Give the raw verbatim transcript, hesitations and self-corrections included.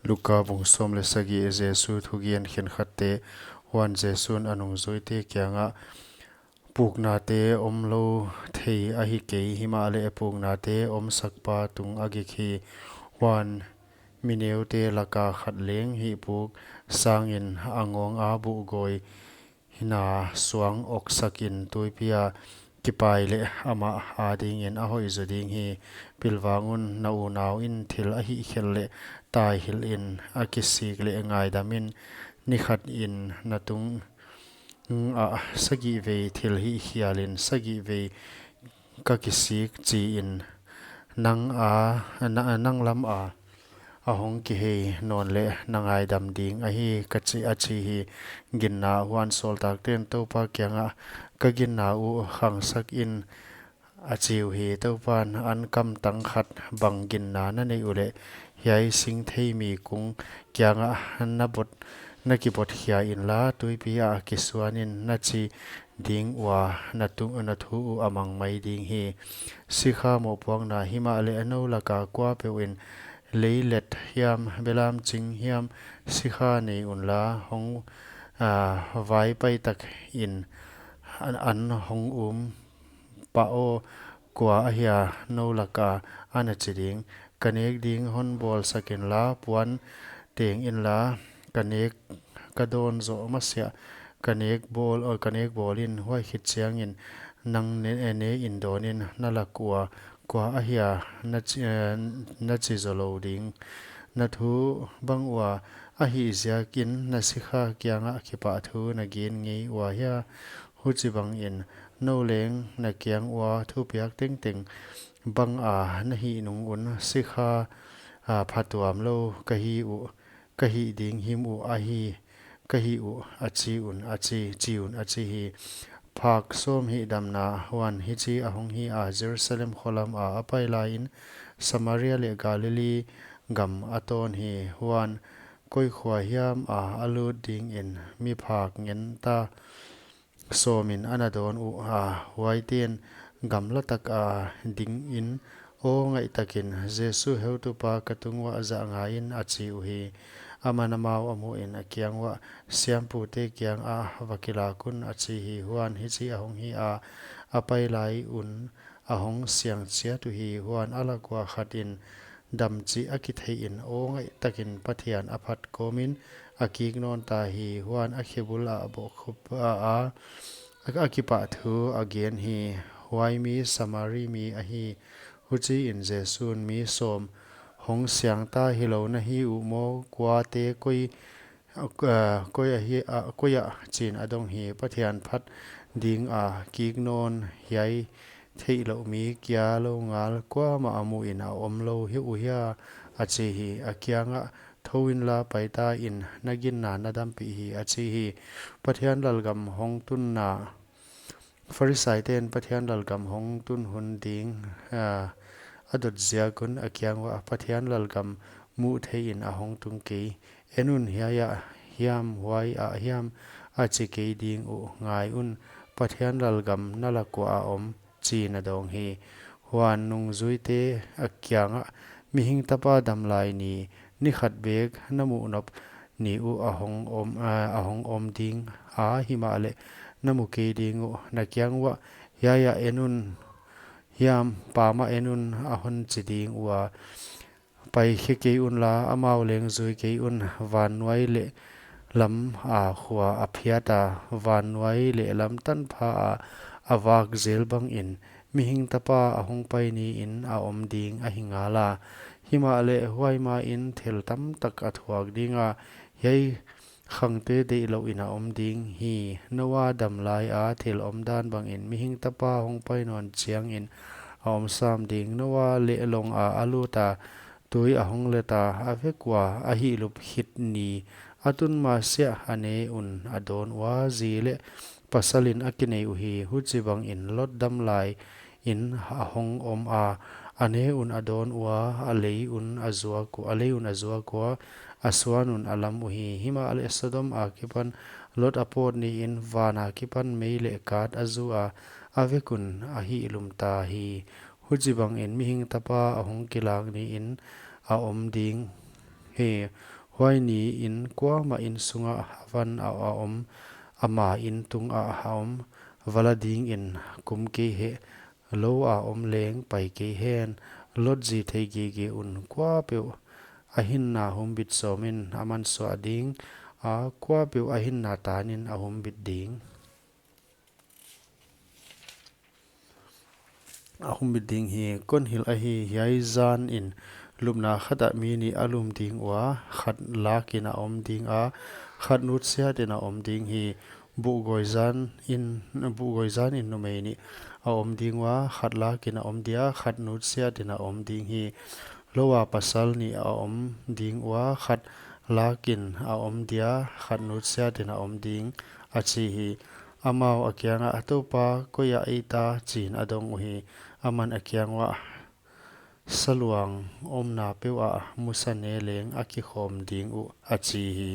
Luka bung sawm leh sagih. Jesu thugen khenkhatte. Huan Jesu'n a nungzuite kiangah, Puknate omlou thei ahi kei, himahleh puknate omsakpa tung a gik hi. Huan mineute laka khat leng hihpuk sangin a ngawnga buhgawi hina suang oksakin tuipi ah kipai leh amah adingin a hoih zaw ding hi. Pilvang un, na unauin thil a hihkhelh leh taihilhin, a kisik leh ngaidamin, ni khatin na tungah sagih vei thil hihkhialin sagih vei ka kisik chiin nang a, na, nang lama a hong kihei nawn leh na ngaidam ding ahi, ka chi, a chi hi. Ginna. Huan sawltakte'n Toupa kiangah, Ka ginna uh khangsak in, a chi uhi. Toupa'n, An kamtang khat bang ginna na neih uleh, hiai singthei mi kung kiangah na bot, na kibotkhia inla, tuipi ah kisuanin, na chi ding ua, na tu, na thu uh a mang mai ding hi. Sikha mohpuakna. Himahleh nou laka kuapeuhin leilet hiam, belam ching hiam, sikha nei unla, hong, ah, vaipai takin an, an hong um pah aw, kua ahia nou laka, ana chi ding. Ka nek ding hon bawlsak inla, puan teng inla, ka nek ka dawn zoh masiah ka nek bawl, aw, ka nek bawlin, huai khit chiangin nang ne, ne in dawnin na lak ua, kua ahia na chi, eh, na chi zaw lou ding. Na thu bang ua ahih ziakin na sikha kiangah kipahthu na gen ngei ua hia? Huchibangin nou leng na kiang ua thupiak tengteng banga na hih nung un, sikha, ah, phatuamlou ka hi uh, ka hih ding him uh ahi, ka hi uh, a chi un, a chi, chi un, a chi hi. Phak sawm hihdamna. Huan hichi a hong hi a, Jerusalem kho lama a pai laiin Samaria leh Galilee gam a tawn hi. Huan koi khua hiama a lut dingin mi phak ngenta sawmin ana dawn uh a, huaite'n gamla taka dingin aw ngaihtakin, Jesu heutupa, ka tung uah zah ngaiin, a chi uhi. Aman amau a muhin a kiang uah, Siampute kiangah va kilak un, a chi hi. Huan hichi a hong hi a, a pai lai un a hong siang chiat uhi. Huan a lak ua khatin dam chih a kitheihin aw ngaihtakin Pathian a phat kawmin a kik nawn ta hi. Huan a khebul ah a bawhkhup a, a, a kipahthu a gen hi. Huai mi Samari mi ahi. Huchiin Jesu'n, Mi sawm hong siang ta hilou na hi uh maw? Kuate koi, ah, koi ahi, ah, koi ah, chiin a dong hi. Pathian phat dinga kik nawn hiai theihlouh mi kia lou ngal kuamah a muhin a omlou hi uh hia? a chi hi. A kiangah, Thou inla, pai ta in, na ginna na dampih hi, a chi hi. Pathian lalgam hong tunna. Pharisaite'n Pathian lalgam hong tun hun ding, ah, a dot ziak un a kiang uah, Pathian lalgam muh theihin a hong tung kei. En un, hiai ah hiam, huai ah hiam, a chi kei ding uh. Ngai un, Pathian lalgam na lak uah a om, chiin a dawng hi. Huan nungzuite a kiangah, Mihing Tapa damlai ni, ni khat bek na muh nop ni uh a hong om, a, a hong om ding a, himahleh na mu kei ding uh. Na kiang uah, Hiai ah en un hiam, pam ah en un, a hon chi ding ua, pai khe kei unla, amau leng zui kei un. Vannuai leh lam a khua a phiat a, vannuai leh lam tanpha a a vak zel bangin, Mihing Tapa a hong pai niin a om ding ahi ngala. Himahleh huai main thil tamtak a thuak dinga, hiai khangte deihlouhin a om ding hi. Noa damlaia thil omdan bangin Mihing Tapa hong pai nawn chiangin a om sam ding. Noa lehlonga a luta, tui a hong leta, a vek ua a hihlup khit ni a tun masiah a ne un a dawn ua, zi leh pasalin a kinei uhi. Huchibangin Lot damlai in a hong om a, a ne un a dawn ua, a lei un a zuak u-, a lei un a zuak ua, a suan un a lam uhi. Himahleh Sodom akipan Lot a pawt niin van akipan mei leh kat a zu a, a vek un a hihlum ta hi. Huchibangin Mihing Tapa a hong kilak niin a om ding hi. Huai niin kuamah in sungah a van a om, ama in tungah a om vala dingin kum kei heh, lou a om leng pai kei hen. Lot zi thei gige un, kuapeuh a hinna humbit sawmin aman suah ding a, kuapeuh a hinna tanin a humbit ding, a humbit ding hi. Kon hilh ahi, hiai zanin lupna khatah mi nih a lum ding ua, khat lakin a om ding a, khat nutsiatin a om ding hi. Buhgawi zanin, buhgawi zanin numei nih a om ding ua, khat lakin a om dia, khat nutsiatin a om ding hi. Lou a pasal nih a om ding ua, khat lakin a om dia, khat nutsiatin a om ding, a chi hi. Amau a kiangah, Toupa, koi ah ei ta? chiin a dong uhi. Aman a kiang uah, Saluang omna peuhah musa ne leng a kikhawm ding uh, a chi hi.